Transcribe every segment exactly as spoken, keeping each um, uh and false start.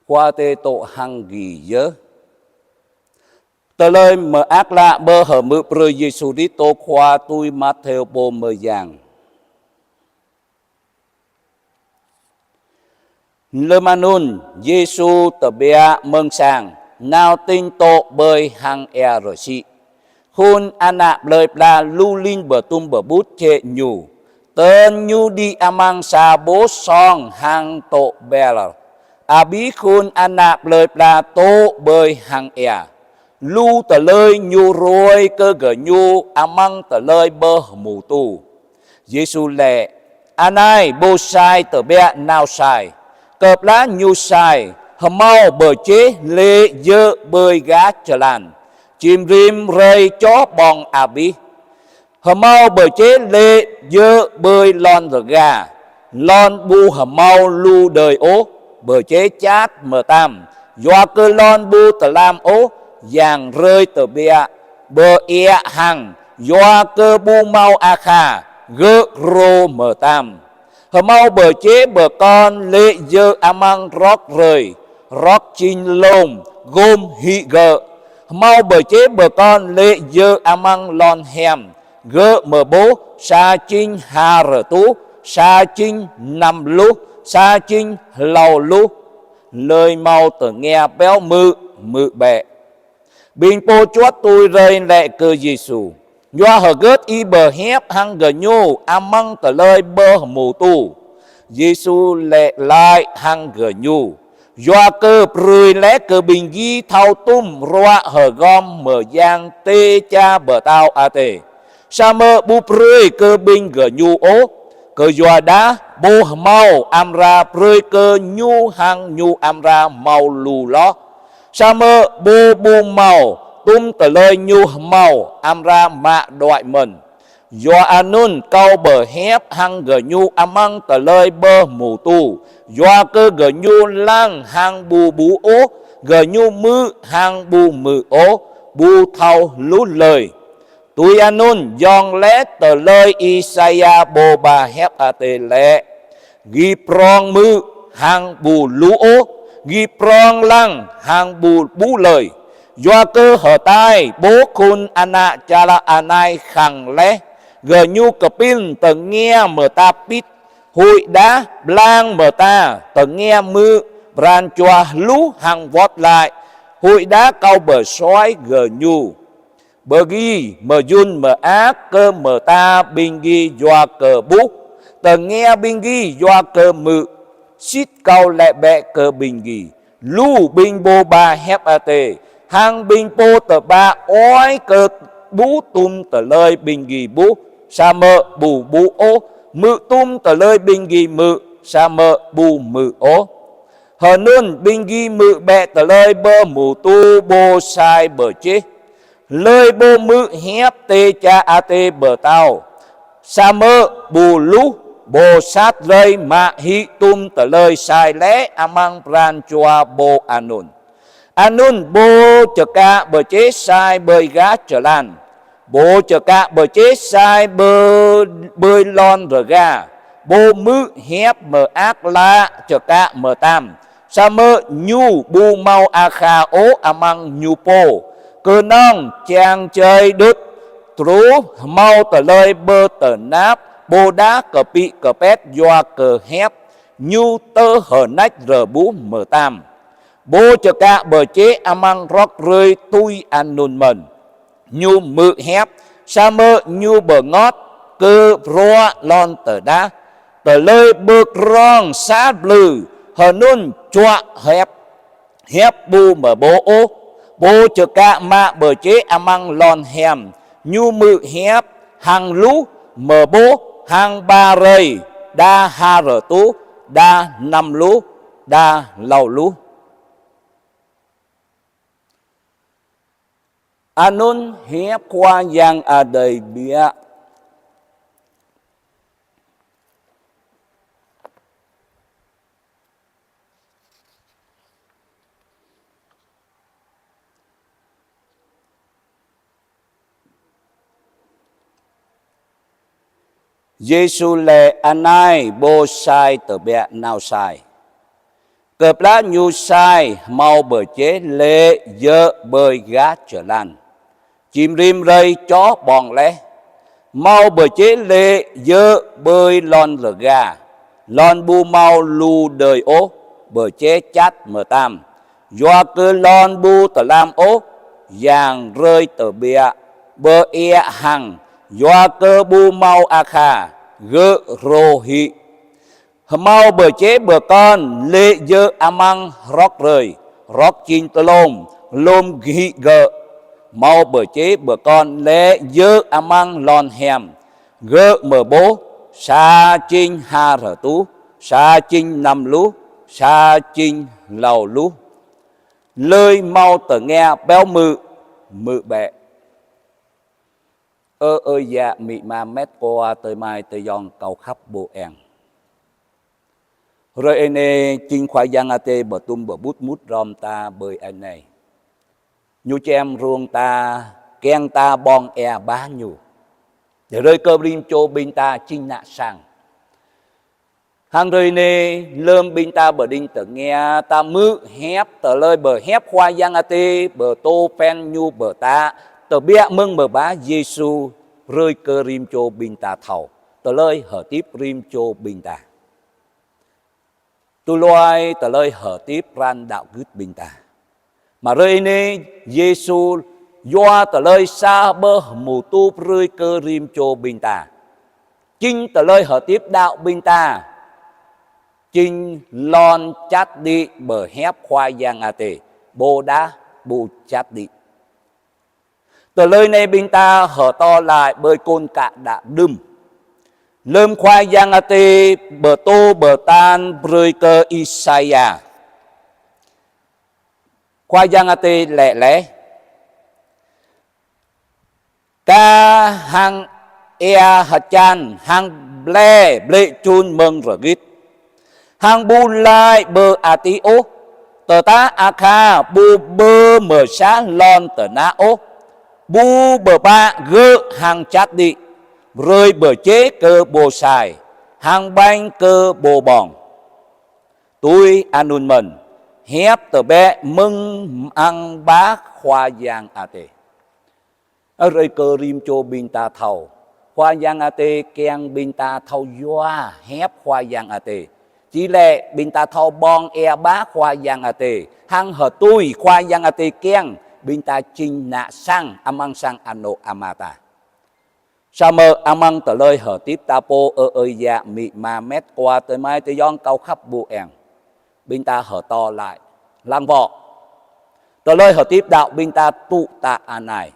Khua Adai dŏ hăng gih yơh. Tơlơi mơak klă pơhmư̆ brơi Yêsu Kristô Khua tui Matthêô pô mơyang. Lơm anŭn, Yêsu tơbiă mơ̆ng sang, nao tĭng dŏ ƀơi hang ia rơsĭ. Khul ană plơi pla lu lin pơtum pơƀut jĕ Ñu. Tơl Ñu đĭ amăng sa boh song hang dŏ ƀel, abih khul ană plơi pla dŏ ƀơi hang ia. Lu tơlơi Ñu ruai kơ gơñu amăng tơlơi pơhmutu. Yêsu laĭ: Anai pô sai tơbiă nao sai. Kơplah ñu sai, hơmâo pơjeh lê̆ djơ̆ ƀơi gah jơlan, čim rim rai čoh ƀơ̆ng abih. Hơmâo pơjeh lê̆ djơ̆ ƀơi lŏn rơga, lŏn ƀu hơmâo lu đơi ôh, pơjeh čăt mơtam, yua kơ lŏn ƀu tơlam ôh, yang hrơi tơbiă, pơiă hăng, yua kơ ƀu hơmâo akha, gơ̆ rô mơtam. Hơmâo pơjeh pơkŏn lê̆ djơ̆ amăng rơ̆k hrơi, rơ̆k jing lông, gum hĭ gơ̆. Hơmâo pơjeh pơkŏn lê̆ djơ̆ amăng lŏn hiam, gơ̆ mơboh, sa jing ha rơtuh, sa jing năm pluh, sa jing hlâo pluh. Hlơi hơmâo tơngia pioh hmư̆, hmư̆ bĕ. Ƀing pô juăt tui rai laĭ kơ Yêsu: Yua hơgĕt Ih pơhiăp hăng gơñu amăng tơlơi pơhmutu? Yêsu laĭ glaĭ hăng gơñu: Yua kơ brơi laih kơ ƀing gih thâo tum ruă hơgŏm mơyang dêh čar pơtao Adai, samơ̆ ƀu brơi kơ ƀing gơñu ôh. Kơyua dah pô hơmâo amra brơi kơ ñu hăng ñu amra hơmâo lu hloh, samơ̆ pô ƀu hơmâo, tum tơlơi ñu hơmâo amra mă đuaĭ mơ̆n. Yua anŭn Kâo pơhiăp hăng gơñu amăng tơlơi pơhmutu, yua kơ gơñu lăng hăng ƀu ƀuh ôh, gơñu hmư̆ hăng ƀu hmư̆ ôh, ƀu thâo hluh hlơi. Tui anŭn yŏng laih tơlơi Isaia pô ba hiăp Adai laĭ: Gih prŏng hmư̆ hăng ƀu hluh ôh, gih prŏng lăng hăng ƀu ƀuh hlơi. Yua kơ hơtai boh khul ană čar anai khăng laih, gơñu kơpĭn tơngia mơta pĭt, huĭ dah blang mơta tơngia hmư̆, pran jua hluh hăng wơ̆t glaĭ, huĭ dah Kâo pơsuaih gơñu. Bơ gih mơyŭn mơak kơ mơta ƀing gih yua kơ ƀuh, tơngia ƀing gih yua kơ hmư̆. Sĭt Kâo laĭ bĕ kơ ƀing gih, lu ƀing pô ba hiăp Adai hăng ƀing pô tơpă oai kơ ƀuh tum tơlơi ƀing gih ƀuh, samơ̆ ƀu ƀuh ôh, hmư̆ tum tơlơi ƀing gih hmư̆, samơ̆ ƀu hmư̆ ôh. Hơnŭn ƀing gih hmư̆ bĕ tơlơi pơhmutu pô sai pơjeh. Hlơi pô hmư̆ hiăp dêh čar Adai pơtao, samơ̆ ƀu hluh, pô sat rai mă hĭ tum tơlơi sai laih amăng pran jua pô anŭn. Anŭn pô čơkă pơjeh sai ƀơi gah jơlan, pô čơkă pơjeh sai ƀơi, ƀơi lŏn rơga, pô hmư̆ hiăp mơak klă čơkă mơtam, samơ̆ ñu ƀu hơmâo akha ôh amăng ñu pô, kơnơ̆ng čang čơi đŭt, truh hơmâo tơlơi pơtơnap, ƀôdah kơpĭ kơpet yua kơ hiăp, ñu tơhơnač rơbuh mơtam. Pô čơkă pơjeh amăng rơ̆k hrơi tui anŭn mơ̆n. Ñu hmư̆ hiăp, samơ̆ ñu bơngơ̆t kơ bruă lŏn tơdah. Tơlơi pơkrong sat plư, hơnŭn čuă hiăp, hiăp ƀu mơboh ôh. Pô čơkă mă pơjeh amăng lŏn hiam, ñu hmư̆ hiăp hăng hluh, mơboh hăng ba hrơi, đa ha rơtuh, đa năm pluh, đa hlâo pluh. Anŭn hiăp Khua Yang Adai biă. Yêsu laĭ: Anai pô sai tơbiă nao sai. Kơplah ñu sai hmâo pơjeh lê̆ djơ̆ ƀơi gah jơlan, čim rim rai čoh ƀong laih. Hmâo pơjeh lê̆ djơ̆ ƀơi lŏn rơga, lŏn ƀu hmâo lu đơi ôh, pơjeh čăt mơtam. Yua kơ lŏn ƀu tơlam ôh, yang hrơi tơbiă, pơiă hăng, yua kơ ƀu hmâo akha, gơ̆ rô hĭ. Hmâo pơjeh pơkŏn lê̆ djơ̆ amăng hrŏk hrơi, hrŏk jing tơlông, lŏm gĭ gơ̆. Hmâo pơjeh pơkŏn lê̆ djơ̆ amăng lŏn hiam, gơ̆ mơboh, sa jing ha rơtuh, sa jing năm rơtuh, sa jing hlâo rơtuh. Hlơi hmâo tơngia pioh hmư̆, hmư̆ bĕ. Ơ ơi yă amĭ ama met wa adơi amai adơi ayŏng kâo khăp ƀu eng. Hrơi anai jing Khua Yang Adai pơtum pơƀut mŭt hrŏm ta ƀơi anai. Ñu čem rông ta, kiăng ta ƀong ia bah ñu. Hrơi kơ rĭm čô ƀing ta jing ană sang. Hăng hrơi anai, lơm ƀing ta pơđing tơngia, ta hmư̆ hiăp, tơlơi pơhiăp Khua Yang Adai, pơtô phiăn ñu pơtă, tơbiă mơ̆ng mơbah Yêsu, hrơi kơ rĭm čô ƀing ta thâo, tơlơi hơdip rĭm čô ƀing ta. Tui hluai tơlơi hơdip pran đaŏ gưt ƀing ta. Mă hrơi anai, Yêsu yua tơlơi sa ƀơh mơtup hrơi kơ rĭm čô ƀing ta. Jing tơlơi hơdip đaŏ ƀing ta. Jing lŏn čăt đĭ pơhiăp Khua Yang Adai. Ƀôdah ƀu čăt đĭ. Tơlơi anai ƀing ta hơtô laĭ ƀơi kŏn kă đă đưm. Lơm Khua Yang Adai pơtô pơtă hrơi kơ Isaia. Khua Yang Adai laĭ laih: Ka hăng ia hơjan hăng ble blĕ čun mơ̆ng rơgit. Hăng ƀu laĭ pơ adih ôh, tơdah akha ƀu pơmơsah lŏn tơnah ôh, ƀu pơpă gơ̆ hăng čăt đĭ, brơi pơjeh kơ pô sai, hăng ƀañ kơ pô ƀong. Tui anŭn mơ̆n, hiăp tơbiă mơ̆ng amăng bah Khua Yang Adai. Hrơi kơ rĭm čô ƀing ta thâo, Khua Yang Adai kiăng ƀing ta thâo yua hiăp Khua Yang Adai. Či lĕ ƀing ta thâo ƀong ia bah Khua Yang Adai, hăng hơtui Khua Yang Adai kiăng ƀing ta jing ană sang amăng sang anŏ Ama ta. Samơ̆ amăng tơlơi hơdip ta pô, ơ ơi yă amĭ ama met wa adơi amai adơi ayŏng kâo khăp ƀu eng. Ƀing ta hơtô laĭ lăng bŏ. Tơlơi hơdip đaŏ ƀing ta tŭ tă anai.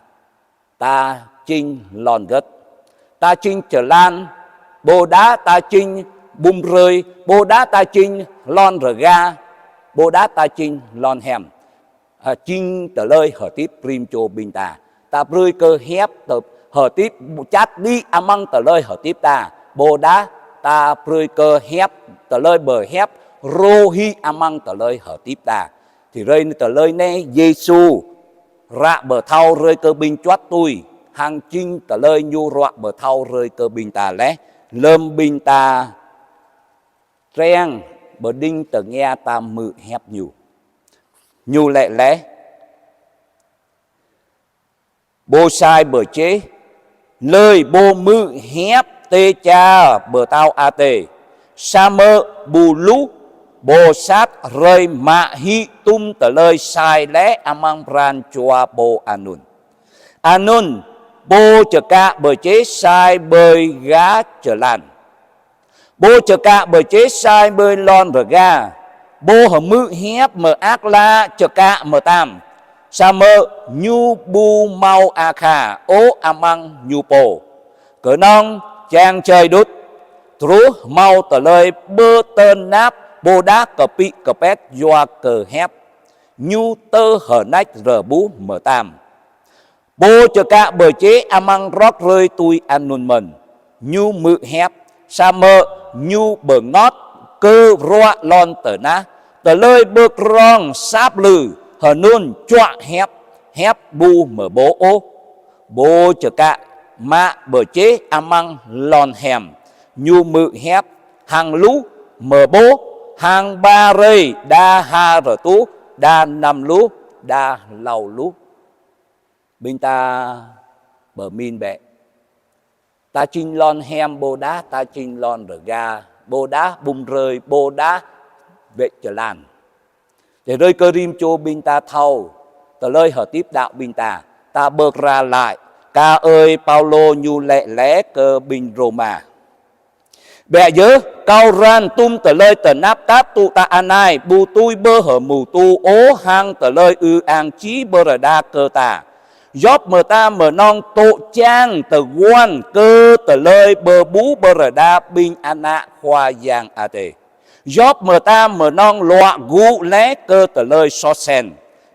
Ta jing lŏn gơ̆t. Ta jing jơlan. Ƀôdah ta jing bum hrơi. Ƀôdah ta jing lŏn rơga. Ƀôdah ta jing lŏn hiam. Ha, jing tơlơi hơdip rĭm čô ƀing ta. Ta brơi kơ hiăp tơ-, hơdip čăt đĭ amăng tơlơi hơdip ta. Ƀôdah ta brơi kơ hiăp tơlơi pơhiăp rô hĭ amăng tơlơi hơdip ta. Tui hrơi tơlơi anai Yêsu ră pơthâo hrơi kơ ƀing čuăt tui. Hăng jing tơlơi ñu ră pơthâo hrơi kơ ƀing ta laih. Lơm ƀing ta triăng pơđing tơngia ta hmư̆ hiăp ñu. Ñu laĭ laih: Pô sai pơjeh, hlơi pô hmư̆ hiăp tơča pơtao Adai, samơ̆ ƀu hluh, pô sat rai mă hĭ tum tơlơi sai laih amăng pran jua pô anŭn. Anŭn, pô čơkă pơjeh sai ƀơi gah jơlan. Pô čơkă pơjeh sai ƀơi lŏn rơga, pô hmư̆ hiăp mơak klă čơkă mơtam, samơ̆ ñu ƀu hmâo akha ôh amăng ñu pô. Kơnơ̆ng čang čơi đŭt, truh hmâo tơlơi pơtơnap ƀôdah kơpĭ kơpĕt yua kơ hiăp, ñu tơhơnač rơbuh mơtam. Pô čơkă pơjeh amăng hrŏk hrơi tui anŭn mơ̆n, ñu hmư̆ hiăp, samơ̆ ñu bơngot kơ bruă lŏn tơnah, tơlơi pơkrong sap lư, hơnŭn čuă hiăp, hiăp ƀu mơboh ôh. Pô čơkă mă pơjeh amăng lŏn hiam, ñu hmư̆ hiăp, hăng hluh, mơboh, Hăng ba hrơi đa ha rơtuh, đa năm luh, đa hlâo luh. Ƀing ta pơmĭn bĕ. Ta jing lŏn hiam ƀôdah, ta jing lŏn rơga ƀôdah, ƀum hrơi ƀôdah, wĕ jơlan. Tơdah hrơi kơ rĭm čô ƀing ta thâo tơlơi hơdip đăo ƀing ta, ta pơkra laĭ, kar ơi Paulô ñu laĭ laih kơ ƀing Rôma: Ƀiă yơh, kâo ran tum tơlơi tơnap tap tŭ ta anai, ƀu tui pơhơmutu ôh hăng tơlơi ư ang či pơrơđah kơ ta. Djop mơta mơnong tŏ čang tơguan kơ tơlơi pơƀuh pơrơđah ƀing ană Khua Yang Adai. Djop mơta mơnong luă gŭ laih kơ tơlơi soh sel,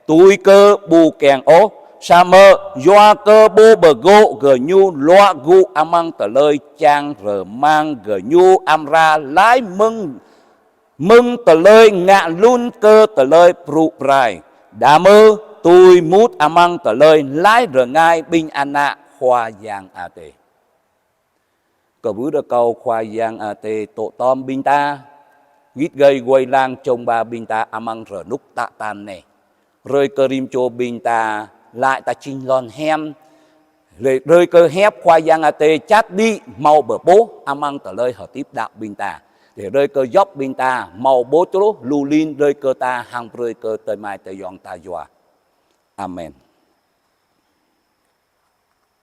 tui kơ ƀu kiăng ôh, samơ̆ yua kơ pô pơgô̆ gơñu luă gŭ amăng tơlơi čang rơmang, gơñu amra laih mơ̆ng, mơ̆ng tơlơi ngă lun kơ tơlơi brŭ brai, đah mơ̆ tui mŭt amăng tơlơi laih rơngai ƀing ană Khua Yang Adai. Kơwưh rơkâo Khua Yang Adai tŏ tơm ƀing ta, git gai wai lăng čong ƀă ƀing ta amăng rơnŭk tă tăn anai. Hrơi kơ rĭm čô ƀing ta laĭ ta jing lŏn hiam. Hrơi kơ hiăp Khua Yang Adai čăt đĭ hmâo pơƀuh amăng tơlơi hơdip đăo ƀing ta. Hrơi kơ djop ƀing ta hmâo pơƀuh truh lu lin hrơi kơ ta hăng hrơi kơ tơmai tơyong ta yua. Amen.